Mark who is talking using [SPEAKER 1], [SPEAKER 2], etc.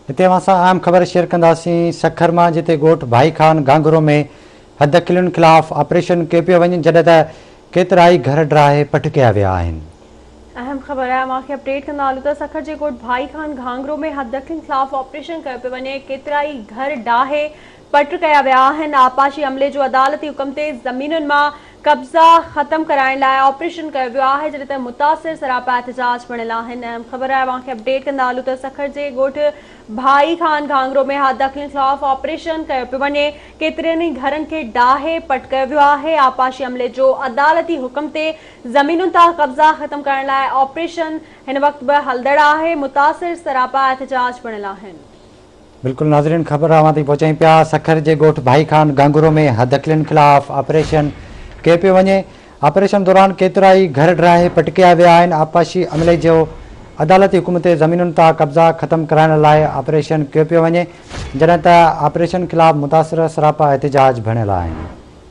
[SPEAKER 1] هتي اوهان سان اهم خبر شيئر ڪنداسين سکر مان جتي ڳوٺ ڀائي خان گهانگهرو ۾ حددخلين خلاف آپريشن ڪيو پيو وڃي جڏهن ته ڪيترائي گهر ڊاهي پٽ ڪيا ويا آهن.
[SPEAKER 2] اهم خبر آهي اوهان کي اپڊيٽ ڪندا هلون ته سکر جي ڳوٺ ڀائي خان گهانگهرو ۾ حددخلين خلاف آپريشن ڪيو پيو وڃي ڪيترائي گهر ڊاهي پٽ ڪيا ويا آهن آبپاشي عملي جو عدالتي حڪم تي زمينن مان قبضا ختم ڪرائڻ لاء آپريشن ڪيو ويو آهي جڏهن ته متاثر سراپا احتجاج بڻيل آهن اهم خبر آهي اوهان کي اپڊيٽ ڪندا هلون ته سکر جي ڳوٺ ڀائي خان گهانگهرو ۾ حد دخلين خلاف آپريشن ڪيو پيو وڃي ڪيترن ئي گهرن کي ڊاهي پٽ ڪيو ويو آهي آبپاشي عملي جو عدالتي حڪم تي زمينن تان قبضا ختم ڪرڻ لاء آپريشن هن وقت به هلندڙ آهي متاثر سراپا احتجاج بڻيل آهن.
[SPEAKER 1] بلڪل ناظرين خبر اوهان تائين پهچايون پيا سکر جي ڳوٺ ڀائي خان گهانگهرو ۾ حددخلين خلاف آپريشن ڪيو پيو وڃي آپريشن دوران ڪيترائي گهر ڊاهي پٽ ڪيا ويا آهن آبپاشي عملي جو عدالتي حڪم تي زمينن تان قبضا ختم ڪرائڻ لاء آپريشن ڪيو پيو وڃي جڏهن ته آپريشن خلاف متاثر سراپا احتجاج بڻيل آهن.